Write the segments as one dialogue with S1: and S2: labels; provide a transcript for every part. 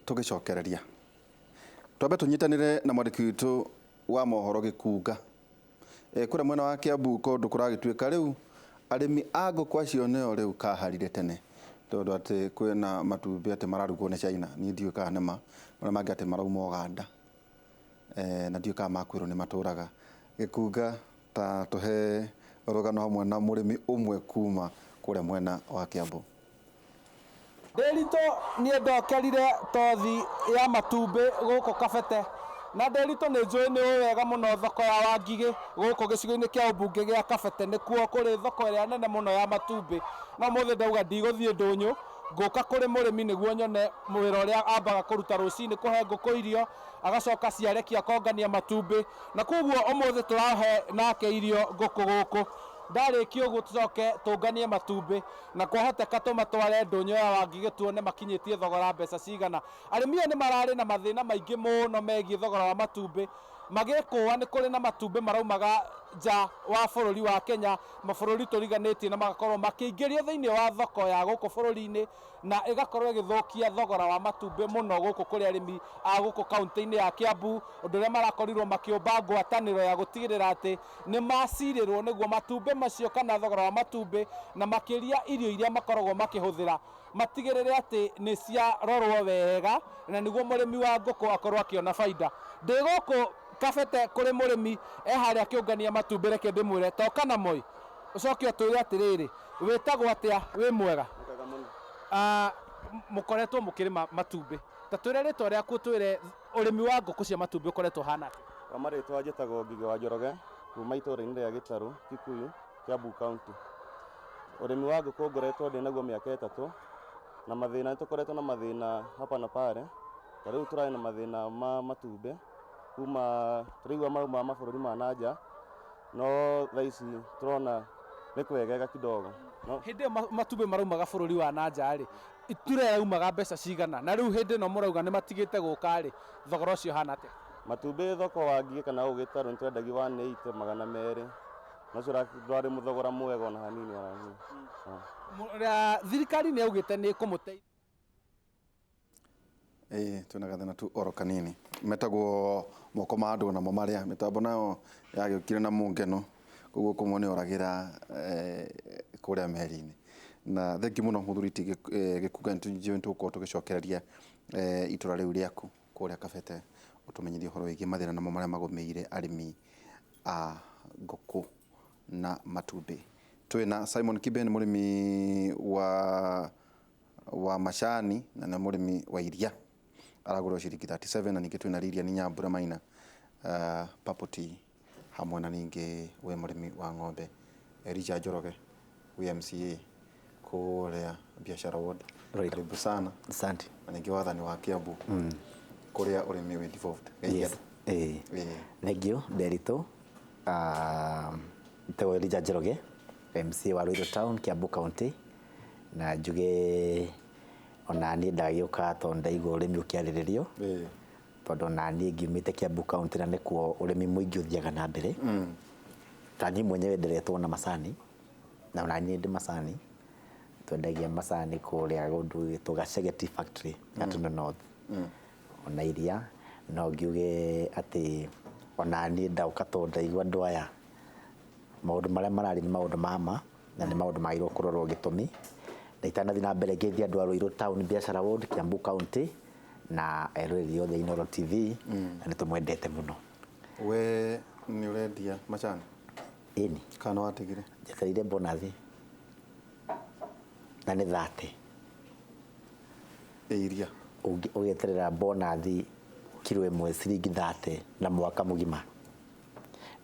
S1: Tũgĩcokereria twambe tũnyitanĩre na mwandĩki witũ wa mohoro Gĩkunga kũrĩa mwena wa Kiambu, kũndũ kũragĩtuĩka rĩu arĩmi a ngũkũ acio nĩo rĩu kaharire tene, tondũ atĩ kwĩna matumbĩ atĩ mararugwo nĩ China. Niĩ ndiũĩ kana nĩ ma, marĩa mangĩ atĩ marauma Uganda, na ndiũĩ kana makwĩrwo nĩ matũraga. Gĩkunga, ta tũhe rũgano hamwe na mũrĩmi ũmwe kuma kũrĩa mwena wa Kiambu.
S2: Ndĩritũ, niĩ ndokerire tothi ya matumbĩ gũkũ Kabete, na Ndĩritũ nĩ njũĩ nĩ ũĩ wega mũno thoko ya Wangigĩ gũkũ gĩcigo-inĩ kĩa ũmbunge gĩa Kabete nĩkuo kũrĩ thoko ĩrĩa nene mũno ya matumbĩ. No ũmũthĩ ndauga ndigũthiĩ ndũnyũ, ngũka kũrĩ mũrĩmi nĩguo nyone wĩra ũrĩa ambaga kũruta rũcinĩ kũhe ngũkũ irio, agacoka ciarekia akongania matumbĩ, na koguo ũmũthĩ tũrahe nake irio ngũkũ gũkũ. Ndarĩkia ũguo tũcoke tũnganie matumbĩ, na kwahoteka tũmatware ndũnyũ ya Wangigĩ tuone makinyĩtie thogora mbeca cigana. Arĩmi aya nĩ mararĩ na mathĩna maingĩ mũno megiĩ thogora wa matumbĩ, magĩkũa nĩ kũrĩ na matumbĩ maraumaga nja wa bũrũri wa Kenya, mabũrũri tũriganĩtie, na magakorwo makĩingĩrio thĩinĩ wa thoko ya gũkũ bũrũri-inĩ, na ĩgakorwo ĩgĩthũkia thogora wa matumbĩ mũno gũkũ kũrĩ arĩmi a gũkũ kaũntĩ-inĩ ya Kiambu, ũndũ ũrĩa marakorirwo makĩũmba ngwatanĩro ya gũtigĩrĩra atĩ nĩ macirĩrwo nĩguo matumbĩ macio kana thogora wa matumbĩ na makĩria irio iria makoragwo makĩhũthĩra matigĩrĩre atĩ nĩ ciarorwo wega na nĩguo mũrĩmi wa ngũkũ akorwo akĩona baida. Ndĩ gũkũ Kabete kũrĩ mũrĩmi e harĩa akĩũngania matumbĩ, reke ndĩmwĩre toka na moi ũcoke ũtwĩre atĩrĩrĩ, wĩtagwo atĩa, wĩ mwega? Mũkoretwo mũkĩrĩma matumbĩ, ta twĩre rĩtwa rĩaku, ũtwĩre ũrĩmi wa ngũkũ cia matumbĩ ũkoretwo ũhana atĩa?
S3: Kwa marĩtwa njĩtagwo Ngigĩ wa Njoroge kuma itũũra-inĩ rĩa Gĩtarũ, Kikuyu, Kiambu County. Ũrĩmi wa ngũkũ ngoretwo ndĩ naguo mĩaka 3 na mathĩna nĩ tũkoretwo na mathĩna hapa na pale. Ta rĩu tũrarĩ na mathĩna ma matumbĩ kuma tũraigua maumaga mabũrũri ma na nja, no thaa ici tũrona nĩ kwegega kidogo. No
S2: Hĩndĩ ĩyo matumbĩ maraumaga bũrũri wa na nja rĩ, itura yaraumaga mbeca cigana? Na rĩu hĩndĩ ĩno mũrauga nĩ matigĩte gũka rĩ, thogora ũcio ũhana atĩa?
S3: Matumbĩ thoko wa Ngigĩ kana gũkũ Gĩtarũ nĩ twendagia 180, 200, na ũcio ndwarĩ mũthogora mwega ona hanini ona hanini.
S2: Thirikari nĩ yaugĩte nĩ ĩkũmũteithia.
S1: Ĩĩ twĩna gathĩna tu oro kanini metagwo moko ma andũ namo marĩa mĩtambo nayo yagĩũkire na mũngeno, koguo kũmwe nĩ oragĩra kũrĩa meri-inĩ. Na thengiũ mũno mũthuri ti Gĩkunga, nĩ tũgũkorwo tũgĩcokereria itũra rĩu rĩaku kũrĩa Kabete, ũtũmenyithie ũhoro wĩgiĩ mathĩna namo marĩa magũmĩire arĩmi a ngũkũ na matumbĩ. Twĩna Simon Kibe, nĩ mũrĩmi wa macani na nĩ mũrĩmi wa iria, aragũrwo ciringi 37. Na ningĩ twĩna Lilian Nyambura Maina, Purple Tea, hamwe na ningĩ wĩ mũrĩmi wa ng'ombe Elijah Njoroge, wĩ MCA kũrĩa Biashara Ward. Karibu sana.
S4: Asante.
S1: Na ningĩ wathani wa Kiambu kũrĩa ũrĩmi wĩ devolved.
S4: Yes. Thank you, Nderitu. Njĩtagwo Elijah Njoroge, MCA wa Ruiru Town, Kiambu County. Na njuge ona niĩ ndagĩũka tondũ ndaigua ũrĩmi ũkĩarĩrĩrio, tondũ ona niĩ ngiumĩte Kiambu County na nĩkuo ũrĩmi mũingĩ ũthiaga na mbere. Ta niĩ mwenyewe nderetwo na macani, na ona niĩ ndĩ macani, twendagia macani kũrĩa kũndũ gwĩtwo Gachege Tea Factory, Gatundu North. Ona iria, no ngiuge atĩ ona niĩ ndoka tondũ ndaigua andũ aya maũndũ marĩa mararia nĩ maũndũ ma ma na nĩ maũndũ magĩrĩirwo kũrorwo gĩtũmi. Na itanathiĩ na mbere, ngeithie andũ a Ruiru Town Biashara Ward, Kiambu County, na eroreri othe Inooro TV, na nĩ tũmwendete mũno.
S1: We nĩ ũrendia macani?
S4: Ĩni.
S1: Kana watigire?
S4: Njetereire bonathi na nĩ 30.
S1: Iria.
S4: Ũgeterera bonathi kiro 1 ciringi 30 na mwaka mũgima,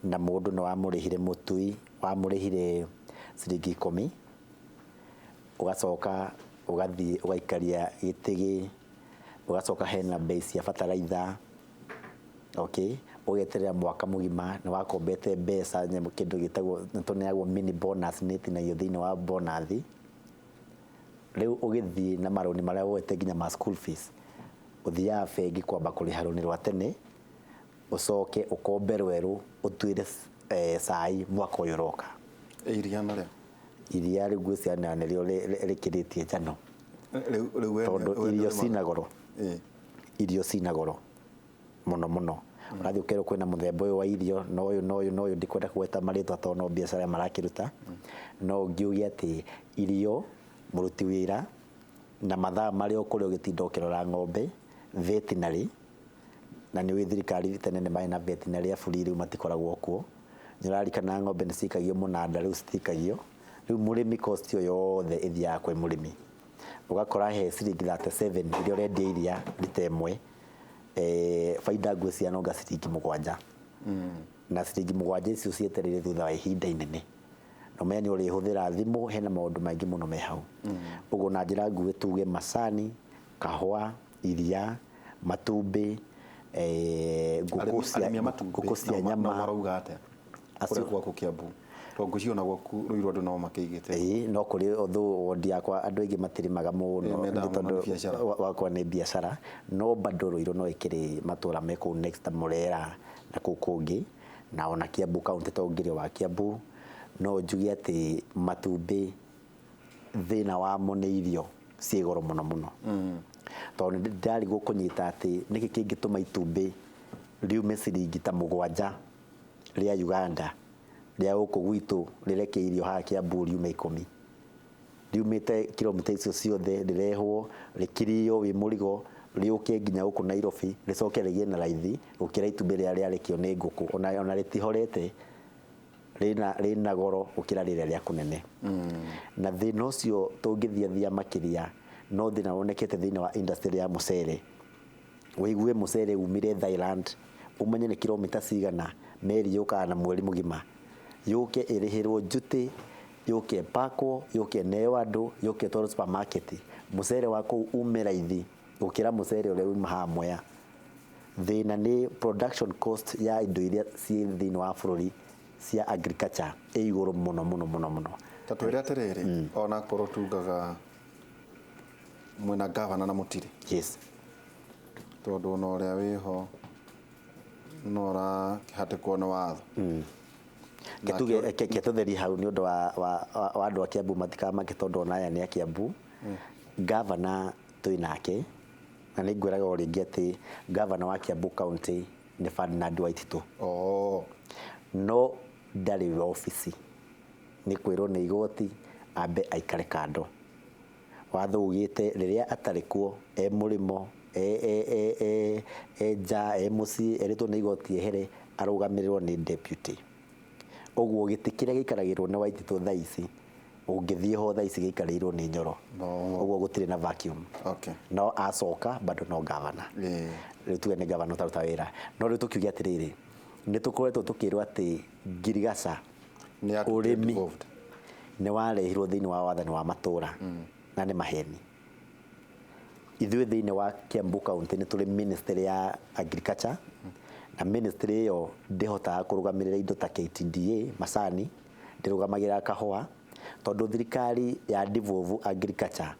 S4: na mũndũ nĩ wamũrĩhire mũtui, wamũrĩhire ciringi 10, ũgacoka ũgathiĩ ũgaikaria gĩtĩgĩ, ũgacoka hena bei cia bataraitha, okay, ũgeterera mwaka mũgima, nĩ wakombete mbeca nyamũ kĩndũ gĩtagwo nĩ tũneagwo mini bonus, nĩ ĩtinagio thĩinĩ wa bonathi. Rĩu ũgĩthiĩ na marũni marĩa woete nginya ma school fees, ũthiaga bengi kwamba kũrĩha rũni rwa tene, ũcoke ũkombe rwerũ ũtuĩre cai mwaka ũyũ ũroka.
S1: Iria narĩo?
S4: Iria rĩu ngwĩciria nĩrĩo rĩkĩrĩtie njano.
S1: Rĩu
S4: tondũ irio cina goro. Irio cina goro mũno mũno. Ũrathiĩ ũkerwo kwĩna mũthemba ũyũ wa irio na ũyũ na ũyũ na ũyũ, ndikwenda kũgweta marĩtwa tondũ no biacara marakĩruta. No ngiuge atĩ irio, mũruti wĩra na mathaa marĩa ũkũrĩa ũgĩtinda ũkĩrora ng'ombe, veterinary, na nĩ ũĩ thirikari tene nĩ marĩ na veterinary a free, rĩu matikoragwo kuo. Nĩ ũrarikana ng'ombe nĩ cikagio mũnanda, rĩu citikagio. Rĩu mũrĩmi, cost ĩyo yothe ĩthiaga kwĩ mũrĩmi. Ũgakora he ciringi 37 iria ũrendia iria rita ĩmwe, baida ngwĩciria no nga ciringi 7. Na ciringi 7 icio cietereire thutha wa ihinda inene, na ũmenye nĩ ũrĩhũthĩra thimũ, hena maũndũ maingĩ mũno me hau. Ũguo na njĩra nguhĩ tuge macani, kahũa, iria, matumbĩ, ngũkũ cia
S1: Arĩmi a matumbĩ
S4: ngũkũ cia
S1: nao
S4: nyama.
S1: Marauga atĩa
S4: Acio-
S1: kũrĩa gwaku Kiambu? Tondũ ngwĩciria ona gwaku Ruiru andũ no makĩigĩte.
S4: Ĩĩ, no kũrĩ although wondi yakwa andũ aingĩ matirĩmaga mũno.
S1: Ĩĩ, mendaga
S4: nĩ
S1: mũno
S4: tondũ
S1: nĩ biacara.
S4: Wakwa nĩ biacara, no bado Ruiru no ĩkĩrĩ matũra me kũu next ta Murera na kũu kũngĩ, na ona Kiambu County tondũ ngĩrĩ wa Kiambu. No njuge atĩ matumbĩ, thĩna wamo nĩ irio ciĩ goro mũno mũno, tondũ nĩ ndarigwo kũnyita atĩ nĩkĩ kĩngĩtũma itumbĩ riume ciringi ta 7 rĩa Uganda, rĩa gũkũ gwitũ rĩrekeirio haha Kiambu riume 10, riumĩte kilomita icio ciothe, rĩrehwo rĩkirio wĩ mũrigo, rĩũke nginya gũkũ Nairobi, rĩcoke rĩgĩe na raithi gũkĩra itumbĩ rĩrĩa rĩarekio nĩ ngũkũ. Ona rĩtihorete, rĩna goro gũkĩra rĩrĩa rĩa kũnene. Na thĩna ũcio tũngĩthiathia makĩria, no thĩna wonekete thĩinĩ wa industry ya mũcere. Wĩigue mũcere umire Thailand, ũmenye nĩ kilomita cigana meri yũkaga na mweri mũgima, yũke ĩrĩhĩrwo duty, yũke ĩpakwo, yũke ĩneo andũ, yũke ĩtwarwo supermarket. Mũcere wa kũu ume raithi gũkĩra mũcere ũrĩa uma haha Mwea. Thĩna nĩ production cost ya indo iria ciĩ thĩinĩ wa bũrũri cia agriculture ĩ igũrũ mũno mũno mũno mũno.
S1: Ta twĩre atĩrĩrĩ, ona korwo tugaga mwĩna gavana na mũtirĩ,
S4: Yes.
S1: tondũ ona ũrĩa wĩho no ũrakĩhatĩkwo nĩ watho.
S4: Ketuge ke tũtherie hau nĩ ũndũ wa andũ a Kiambu matikamake, tondũ ona aya nĩ a Kiambu. Gavana twĩ nake, na nĩ ngwĩraga o rĩngĩ atĩ gavana wa Kiambu County nĩ Ferdinand Waititu. No ndarĩ obici, nĩ kwĩrwo nĩ igoti ambe aikare kando. Watho ugĩte rĩrĩa atarĩ kuo, e mũrĩmo, e nja, e mũciĩ, erĩtwo nĩ igoti ehere, arũgamĩrĩrwo nĩ deputy. Ũguo gĩtĩ kĩrĩa gĩikaragĩrwo nĩ Waititu thaa ici, ũngĩthiĩ ho thaa ici gĩikarĩirwo nĩ Nyoro. Ũguo gũtirĩ na vacuum. No acoka bado no gavana. Rĩu tuge nĩ gavana ũtaruta wĩra. No rĩu tũkiuge atĩrĩrĩ, nĩ tũkoretwo tũkĩrwo atĩ ngirigaca
S1: Nĩ
S4: ũrĩmi
S1: devolved.
S4: nĩ warehirwo thĩinĩ wa wathani wa matũra, na nĩ maheni. Ithuĩ thĩinĩ wa Kiambu County nĩ tũrĩ ministry ya agriculture, na ministry ĩyo ndĩhotaga kũrũgamĩrĩra indo ta KTDA macani, ndĩrũgamagĩrĩra kahũa, tondũ thirikari ya devolve agriculture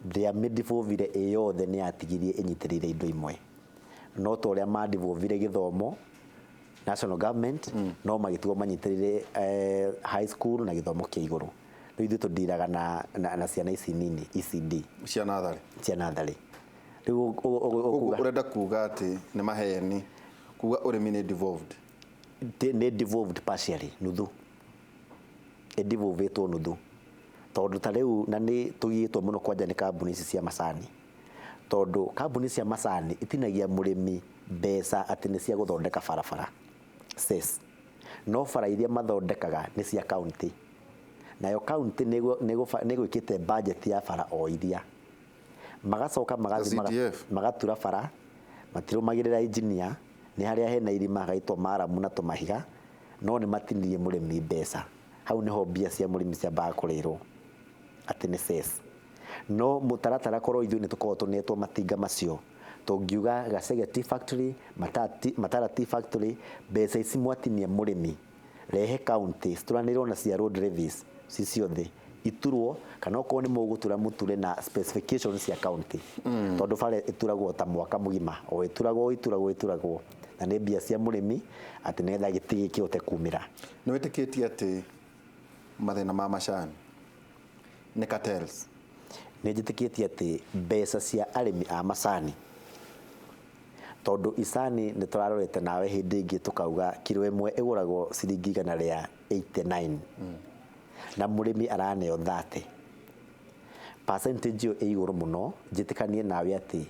S4: ndĩamĩdevolvire ĩ yothe, nĩ yatigirie ĩnyitĩrĩire indo imwe. No ta ũrĩa madevolvire gĩthomo national government, no magĩtigwo manyitĩrĩire high school na gĩthomo kĩa igũrũ. Rĩu ithuĩ tũndiraga na ciana ici nini, ECD.
S1: Cia natharĩ.
S4: Cia natharĩ. Rĩu
S1: Koguo
S4: ũkuga
S1: ũrenda kuga atĩ nĩ maheni kuga ũrĩmi nĩ devolved?
S4: Nĩ devolved partially, nuthu ĩdevolvetwo nuthu, tondũ ta rĩu na nĩ tũgiĩtwo mũno kwanja nĩ kambuni ici cia macani, tondũ kambuni cia macani itinagia mũrĩmi mbeca atĩ nĩ cia gũthondeka barabara cess, no bara iria mathondekaga nĩ cia county, nayo county nĩ ĩgwĩkĩte budget ya bara o iria magacoka magathiĩ
S1: CDF.
S4: Magatura bara, matirũmagĩrĩra engineer, nĩ harĩa hena irima hagaitwo maramu na tũmahiga, no nĩ matinirie mũrĩmi mbeca. Hau nĩho mbia cia mũrĩmi ciambaga kũrĩrwo atĩ nĩ cess. No mũtaratara korwo ithuĩ nĩ tũkoragwo tũnetwo matinga macio, tũngiuga Gacege Tea Factory, Matara Tea Factory, mbeca ici mwatinia mũrĩmi, rehe county cituranĩrwo na cia road levies ci ciothe iturwo, kana okorwo nĩ mũgũtura mũture na specifications cia county, tondũ bara ĩturagwo ta mwaka mũgima o ĩturagwo ĩturagwo ĩturagwo, na nĩ mbia cia mũrĩmi atĩ nĩgetha gĩtĩ gĩkĩhote kumĩra.
S1: Nĩ wĩtĩkĩtie atĩ mathĩna ma macani nĩ cartels?
S4: Nĩ njĩtĩkĩtie atĩ mbeca cia arĩmi a macani Tondũ icani nĩ tũrarorete nawe hĩndĩ ĩngĩ tũkauga kiro ĩmwe ĩgũragwo ciringi 189 na mũrĩmi araneo 30. Percentage ĩyo ĩ igũrũ mũno. Njĩtĩkanie nawe atĩ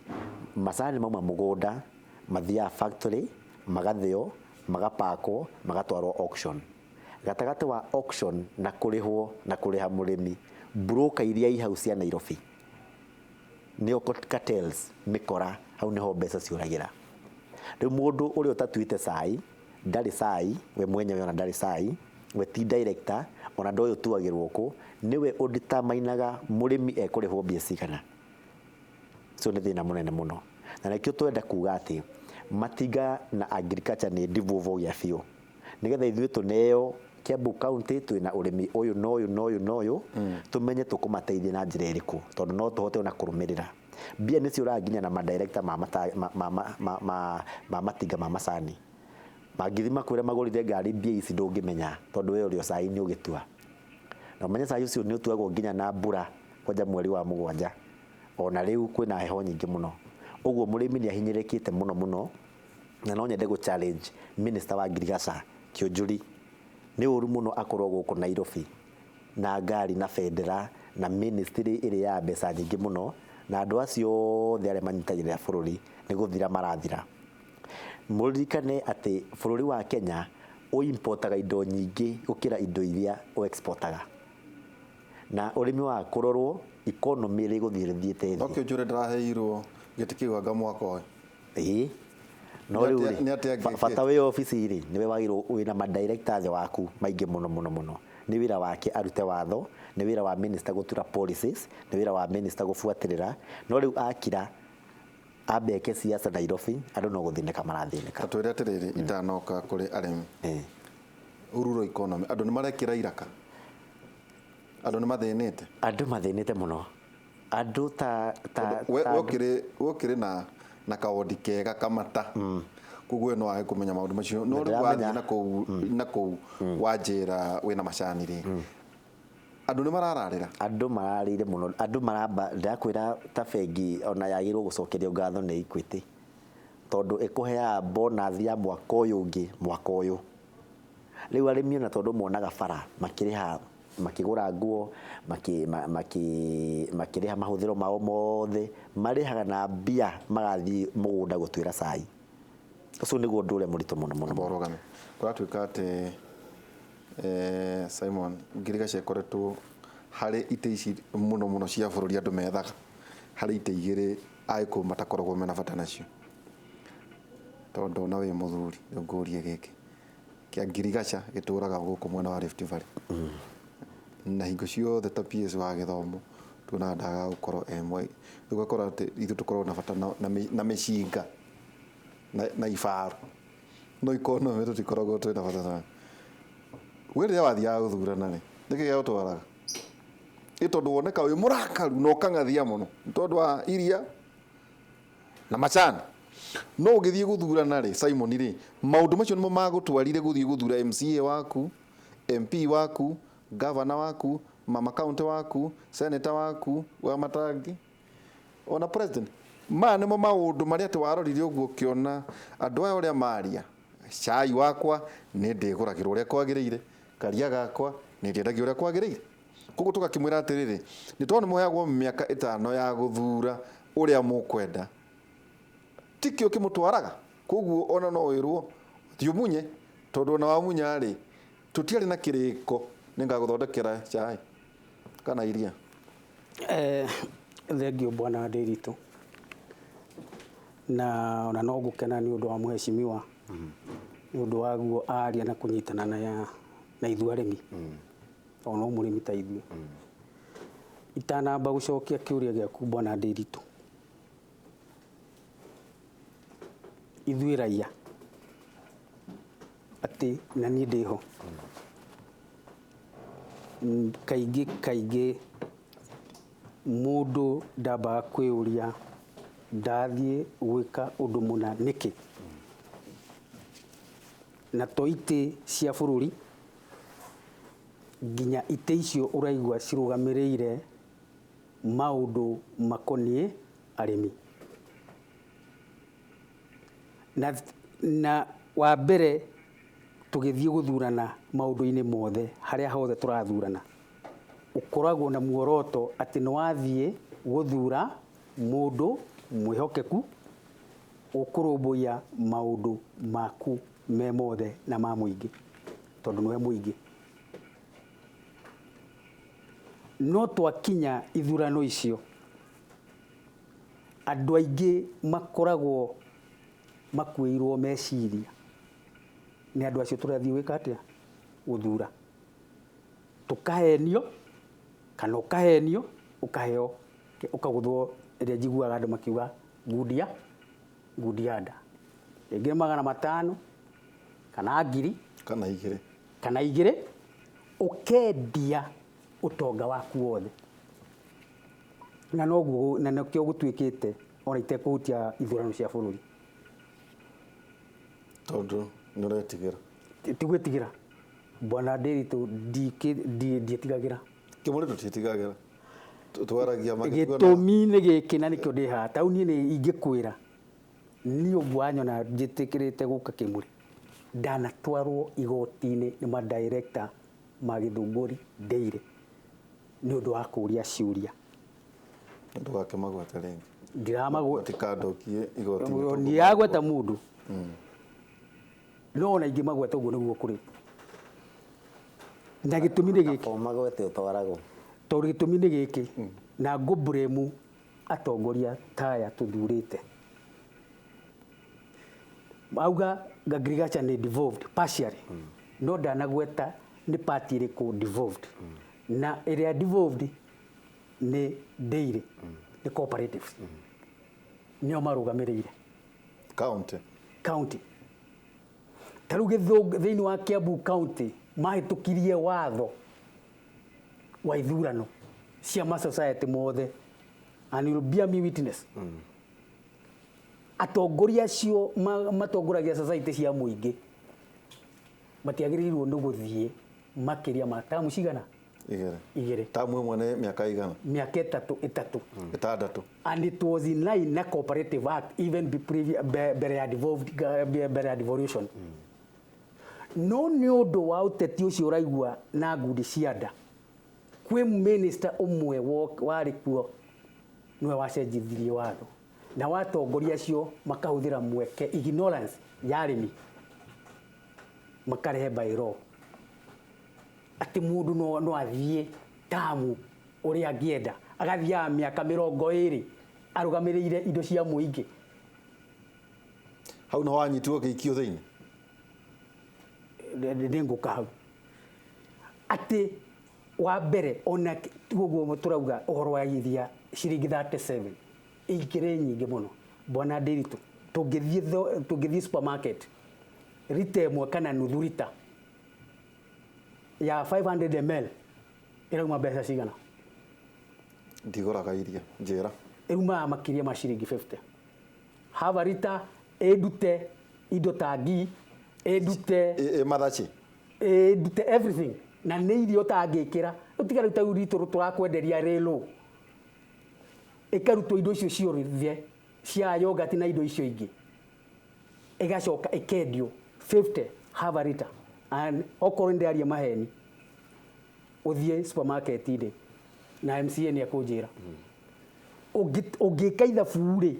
S4: macani mauma mũgũnda mathiaga factory, magathĩo, magapakwo, magatwarwo auction. Gatagatĩ wa auction na kũrĩhwo na kũrĩha mũrĩmi, broker iria i hau cia Nairobi nĩo cartels, mĩkora, hau nĩho mbeca ciũragĩra. Rĩu mũndũ ũrĩa ũtatuĩte cai ndarĩ cai, we mwenyewe ona ndarĩ cai, we ti director, ona ndoĩ ũtuagĩrwo kũ, nĩwe ũditamainaga mũrĩmi ekũrĩhwo mbia cigana. Ũcio nĩ thĩna mũnene mũno, na nĩkĩo twenda kuga atĩ matinga na agriculture nĩ devolve gĩa biũ, nĩgetha ithuĩ tũneo Kiambu County twĩna ũrĩmi ũyũ na ũyũ na ũyũ na ũyũ, tũmenye tũkũmateithia na njĩra ĩrĩkũ, tondũ no tũhote ona kũrũmĩrĩra. Mbia nĩ ciũraga nginya na madirector ma, mata, ma, ma, ma, ma, ma, ma matinga ma macani mangĩthi makwĩre magũrire ngari mbia ici, ndũngĩmenya tondũ we ũrĩ o cai-inĩ ũgĩtua. Na ũmenye cai ũcio nĩ ũtuagwo nginya na mbura kwanja mweri wa 7, ona rĩu kwĩna heho nyingĩ mũno. Ũguo mũrĩmi nĩ ahinyĩrĩrĩkĩte mũno mũno, na no nyende gũ challenge minister wa ngirigaca Kĩũnjũri. Nĩ ũru mũno akorwo gũkũ Nairobi na ngari na bendera na ministry ĩrĩ ya mbeca nyingĩ mũno, na andũ acio othe arĩa manyitagĩrĩra bũrũri nĩ gũthira marathira. Mũririkane atĩ bũrũri wa Kenya ũimportaga indo nyingĩ gũkĩra indo iria ũexportaga, na ũrĩmi wa kũrorwo economy ĩrĩ gũthiĩ ĩthiĩte
S1: No
S4: thĩ.
S1: Kĩũnjũre ndĩraheirwo gĩtĩ kĩu anga mwaka ũyũ.
S4: Ĩĩ, no rĩu rĩ,
S1: Nĩ atĩa angĩkĩte?
S4: Bata wĩ obici rĩ, nĩwe wagĩrĩirwo wĩna madirector thĩ waku maingĩ mũno mũno mũno. Nĩ wĩra wake arute watho, nĩ wĩra wa minister gũtura policies, nĩ wĩra wa minister gũbuatĩrĩra. No rĩu akira ambe eke siasa Nairobi, andũ no gũthĩnĩka marathĩnĩka.
S1: Ta twĩre atĩrĩrĩ, itanoka kũrĩ arĩmi, rural economy, andũ nĩ marekĩra iraka, andũ nĩ mathĩnĩte.
S4: Andũ mathĩnĩte mũno, andũ ta
S1: We ũkĩrĩ na kawondi kega kamata, koguo we no wage kũmenya maũndũ macio, no rĩu
S4: Ndĩramenya.
S1: wathiĩ na kũu wanjĩra wĩna macani rĩ, andũ nĩ marararĩra.
S4: Andũ mararĩire mũno, andũ maramba. Ndĩrakwĩra ta bengi ona yagĩrĩirwo gũcokerio ngatho nĩ Equity, tondũ ĩkũheaga bonus ya mwaka ũyũ ũngĩ mwaka ũyũ. Rĩu arĩmi ona tondũ monaga bara makĩrĩha, makĩgũra nguo, makĩrĩha mahũthĩro mao mothe, marĩhaga na mbia magathiĩ mũgũnda gũtuĩra cai. Ũcio nĩguo ũndũ ũrĩa mũritũ mũno mũno mũno.
S1: Ũrũgame kũratuĩka atĩ Simon, ngirigaca ĩkoretwo harĩ itĩ ici mũno mũno cia bũrũri andũ methaga, harĩ itĩ igĩrĩ Agĩkũyũ matakoragwo mena bata nacio. Tondũ ona wĩ mũthuri, rĩu ngũrie gĩkĩ kĩa ngirigaca gĩtũraga gũkũ mwena wa Rift Valley, na hingo ciothe ta PS wa gĩthomo tuonaga ndagaga gũkorwo e mwe. Rĩu ũgakora atĩ ithuĩ tũkoragwo na bata na mĩcinga na ibaru, no economy tũtikoragwo twĩna bata nayo. We rĩrĩa wathiaga gũthurana rĩ, nĩkĩ gĩagũtwaraga? Ĩ tondũ woneka wĩ mũrakaru na ũkang'athia mũno nĩ tondũ wa iria na macani. No ũgĩthiĩ gũthurana rĩ, Simon rĩ, maũndũ macio nĩmo magũtwarire gũthiĩ gũthura MCA waku, MP waku, governor waku, mama county waku, senator waku wa Matangi, ona president? Maya nĩmo maũndũ marĩa atĩ warorire ũguo ũkĩona andũ aya ũrĩa maria, cai wakwa nĩ ndĩgũragĩrwo ũrĩa kwagĩrĩire, karia gakwa nĩ ndĩendagia ũrĩa kwagĩrĩire. Koguo tũgakĩmwĩra atĩrĩrĩ, nĩ tondũ nĩ mũheagwo mĩaka 5 ya gũthura ũrĩa mũkwenda, tikĩo kĩmũtwaraga. Koguo ona no wĩrwo thiĩ ũmunye, tondũ ona wamunya rĩ, tũtiarĩ na kĩrĩko nĩngagũthondekera cai kana iria.
S5: Thengiũ bwana Ndiritu, na ona no ngũkena nĩ ũndũ wa mheshimiwa, nĩ ũndũ wa guo aria na kũnyitana na ithuĩ arĩmi, tondũ no mũrĩmi ta ithuĩ. Itanamba gũcokia kĩũria gĩaku bwana Ndiritu, ithuĩ raia atĩ na niĩ ndĩho, kaingĩ kaingĩ mũndũ ndambaga kwĩyũria ndathiĩ gwĩka ũndũ mũna nĩkĩ, na to itĩ cia bũrũri, nginya itĩ icio ũraigua cirũgamĩrĩire maũndũ makoniĩ arĩmi. Na wa mbere tũgĩthiĩ gũthurana maũndũ-inĩ mothe harĩa hothe tũrathurana, ũkoragwo na muoroto atĩ nĩ wathiĩ gũthura mũndũ mwĩhokeku ũkũrũmbũiya maũndũ maku me mothe na ma mũingĩ, tondũ nĩwe mũingĩ. No twakinya ithurano icio, andũ aingĩ makoragwo makuĩirwo meciria nĩ andũ acio tũrathiĩ gwĩka atĩa, gũthura. Tũkahenio kana ũkahenio, ũkaheo, ũkagũthwo ĩrĩa njiguaga andũ makiuga ngundi ya nda, rĩngĩ 500 kana 1000
S1: kana 2
S5: kana 2, ũkendia ũtonga waku wothe. Na noguo na nĩkĩo gũtuĩkĩte ona itekũhutia ithurano cia bũrũri,
S1: tondũ nĩ ũretigĩra.
S5: Ti gwĩtigĩra bwana Ndiritu, ndietigagĩra.
S1: Kĩmũrĩ tũtiĩtigagĩra, twaragia
S5: gĩtũmi nĩ gĩkĩ na nĩkĩo ndĩ haha. Tau niĩ nĩ ingĩkwĩra niĩ ũguo wanyona njĩtĩkĩrĩte gũka Kĩmũrĩ, ndanatwarwo igoti-inĩ nĩ madirector ma Gĩthũngũri Dairy nĩ ũndũ wa kũũria ciũria.
S1: Ndũgakĩmagwete rĩngĩ.
S5: Ndiramagweta.
S1: Matikandokie igoti-inĩ.
S5: Ndiragweta mũndũ. No ona ingĩmagweta ũguo nĩguo kũrĩ. Na gĩtũmi nĩ gĩkĩ.
S4: Magwete ũtwaragwo.
S5: Tondũ gĩtũmi nĩ gĩkĩ, na ngũmburemu atongoria taya tũthurĩte. Auga agriculture nĩ devolved partially. No ndanagweta nĩ party ĩrĩkũ devolved. Na ĩrĩa devolved nĩ dairy, nĩ cooperatives. Nĩo marũgamĩrĩire.
S1: County.
S5: County. Ta rĩu thĩinĩ wa Kiambu County mahĩtũkirie watho wa ithurano cia ma society mothe, and you will bear me witness. Atongoria acio matongoragia society cia mũingĩ matiagĩrĩirwo nĩ gũthiĩ makĩria ma tamu cigana?
S1: Igĩrĩ. Tamu ĩmwe nĩ mĩaka igana?
S5: Mĩaka ĩtatũ.
S1: Ĩtandatũ.
S5: And it was in line na Cooperative Act even mbere ya devolved, mbere ya devolution. No nĩ ũndũ wa ũteti ũcio ũraigua na ngundi cia nda, kwĩ minister ũmwe warĩ kuo nĩwe wacenjithirie watho, na watongoria acio makahũthĩra mweke ignorance ya arĩmi makarehe by law atĩ mũndũ no athiĩ tamu ũrĩa angĩenda, agathiaga mĩaka 20 arũgamĩrĩire indo cia mũingĩ.
S1: Hau no wanyitirwo ũgĩikio thĩinĩ?
S5: Nĩngũka hau. Atĩ wa mbere ona ũguo tũrauga ũhoro wa iria ciringi 37 ingĩrĩ nyingĩ mũno bwana Ndiritu, tũngĩthiĩ supermarket rita ĩmwe kana nuthu rita ya 500 ml ĩrauma mbeca cigana?
S1: Ndigũraga iria njĩra.
S5: Ĩrumaga makĩria ma ciringi 50. Hava rita ĩndute indo ta ngi, ĩndute
S1: mathaci,
S5: ĩndute everything, na nĩ irio ũtangĩkĩra. Ũtiga rĩu ta ritũ tũrakwenderia rĩlũ, ĩkarutwo indo icio ciothe cia yogurt na indo icio ingĩ, ĩgacoka ĩkendio 50 half a liter. And okorwo nĩ ndĩraria maheni, ũthiĩ supermarket-inĩ na MCA nĩ ekũnjĩra. Ũngĩka ithabu rĩ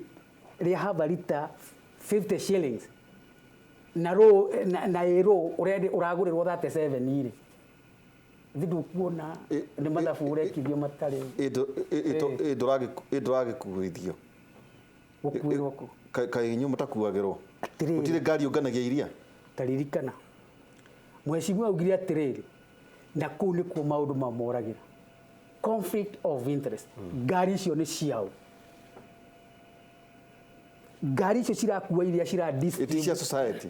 S5: rĩa half a liter 50 shillings na rũ na ĩrũ ũragũrĩrwo 37 rĩ, thĩ ndũkuona nĩ mathabu ũrekithio matarĩ.
S1: Ĩ ndũragĩkuithio?
S5: Gũkuĩrwo kũ?
S1: Kaĩ inyuĩ mũtakuagĩrwo?
S5: Atĩrĩrĩ.
S1: Gũtirĩ ngari ũnganagia iria?
S5: Taririkana mheshimiwa augire atĩrĩrĩ, na kũu nĩkuo maũndũ mamoragĩra, conflict of interest. Ngari icio nĩ ciao, ngari icio cirakua iria cira
S1: Ĩti cia society.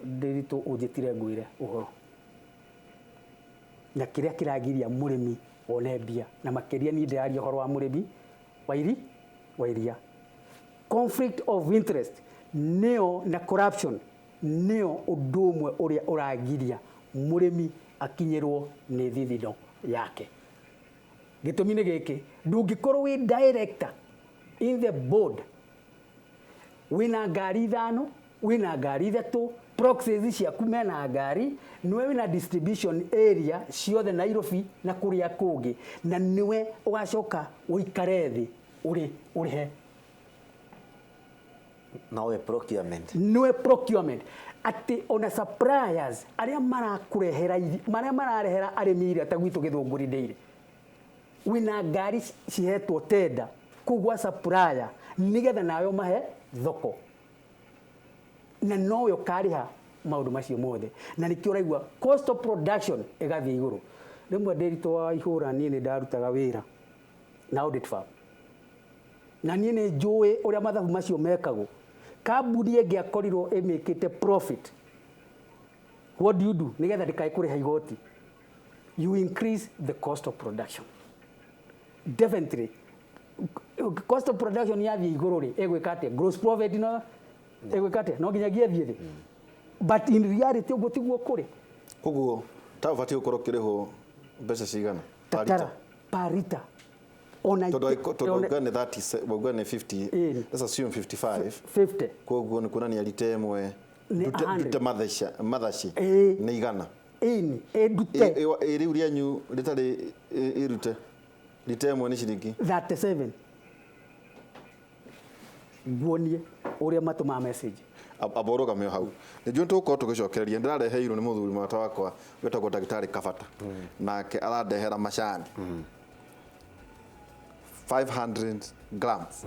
S5: Ndiritu ũnjĩtire ngwĩre ũhoro na kĩrĩa kĩragiria mũrĩmi one mbia, na makĩria niĩ ndĩraria ũhoro wa mũrĩmi wa iria. Conflict of interest nĩyo na corruption nĩyo ũndũ ũmwe ũrĩa ũragiria mũrĩmi akinyĩrwo nĩ thithino yake. Gĩtũmi nĩ gĩkĩ, ndũngĩkorwo wĩ director in the board wĩna ngari 5 Wĩna ngari ithatũ, proxies ciaku mena ngari, nĩwe wĩna distribution area ciothe Nairobi na kũrĩa kũngĩ, na nĩwe ũgacoka ũikare thĩ ũrĩ ũrĩhe.
S4: Nowe procurement.
S5: Nĩwe procurement, atĩ ona suppliers arĩa marakũrehera marĩa mararehera arĩmi irio ta gwitũ Gĩthũngũri Dairy, wĩna ngari cihetwo tender kũu gwa supplier nĩgetha nawe ũmahe thoko, na nowe ũkarĩha maũndũ macio mothe, na nĩkĩo ũraigua cost of production ĩgathiĩ igũrũ. Rĩmwe ndĩritũ wa ihũra, niĩ nĩ ndarutaga wĩra na audit firm, na niĩ nĩ njũĩ ũrĩa mathabu macio mekagwo. Kambuni ĩngĩakorirwo ĩmĩkĩte profit, what do you do nĩgetha ndĩkae kũrĩha igoti? You increase the cost of production. Definitely cost of production yathiĩ igũrũ rĩ, ĩgwĩka atĩa? Gross profit no ĩgwĩka atĩa? No nginyagia ĩthiĩ thĩ. But in reality ũguo tiguo kũrĩ.
S1: Koguo ta ũbatiĩ gũkorwo ũkĩrĩhwo mbeca cigana per
S5: Tatara
S1: litre?
S5: Per liter ona
S1: Tondũ tondũ wauga nĩ 30, wauga nĩ 50.
S5: Ĩĩ.
S1: Let's assume 55.
S5: 50.
S1: Koguo nĩ kuonania rita ĩmwe
S5: Nĩ 100.
S1: ndute mathaci
S5: Ĩĩ.
S1: nĩ 100.
S5: Ĩni ĩndute.
S1: Ĩ rĩu rĩanyu rĩtarĩ ĩrute rita ĩmwe nĩ ciringi
S5: 37. Nguonie ũrĩa matũmaga message.
S1: Amba ũrũgame o hau, nĩ njũĩ tũgũkorwo tũgĩcokereria. Ndĩrareheirwo nĩ mũthuri mwata wakwa wĩtagwo ndagĩtarĩ Kabata, nake arandehera macani 500 grams,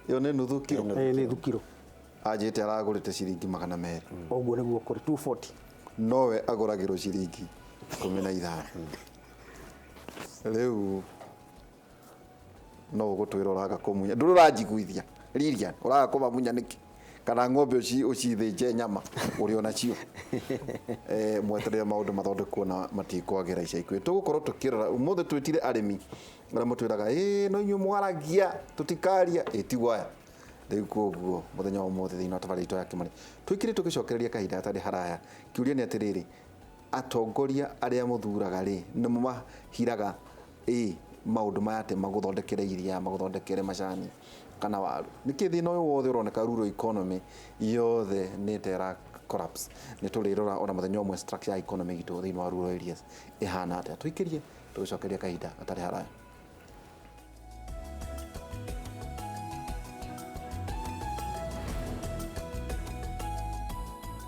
S1: ĩyo nĩ nuthu kiro.
S5: Ĩĩ, nĩ thukiro.
S1: Anjĩte aragũrĩte ciringi 200.
S5: Ũguo nĩguo kũrĩ, 240.
S1: Nowe agũragĩrwo ciringi 15. Rĩu no ũgũtwĩra ũraga kũmunya, ndũrĩ ũranjiguithia. Lilian, ũraga kũmamunya nĩkĩ? Kana ng'ombe ũcithĩnje nyama ũrĩ onacio? Mweterere maũndũ mathondekwo na matikwagĩra ica ikuhĩ. Tũgũkorwo tũkĩrora ũmũthĩ, twĩtire arĩmi arĩa mũtwĩraga ĩĩ no inyuĩ mwaragia tũtikaria, ĩ tiguo aya rĩu. Koguo mũthenya wa ũmũthĩ thĩinĩ wa tabarĩra itũ ya Kĩmani tũikire tũgĩcokereria kahinda gatarĩ haraya. Kĩũria nĩ atĩrĩrĩ, atongoria arĩa mũthuraga rĩ, nĩ mũmahiraga ĩ maũndũ maya atĩ magũthondekere iria, magũthondekere macani kana waru? Nĩkĩ thĩna ũyũ wothe ũroneka rural economy yothe nĩ ta ĩra collapse? Nĩ tũrĩrora ona mũthenya ũmwe structure ya economy itũ thĩinĩ wa rural areas ĩhana atĩa. Tũikĩrie tũgĩcokeria kahinda gatarĩ haraya.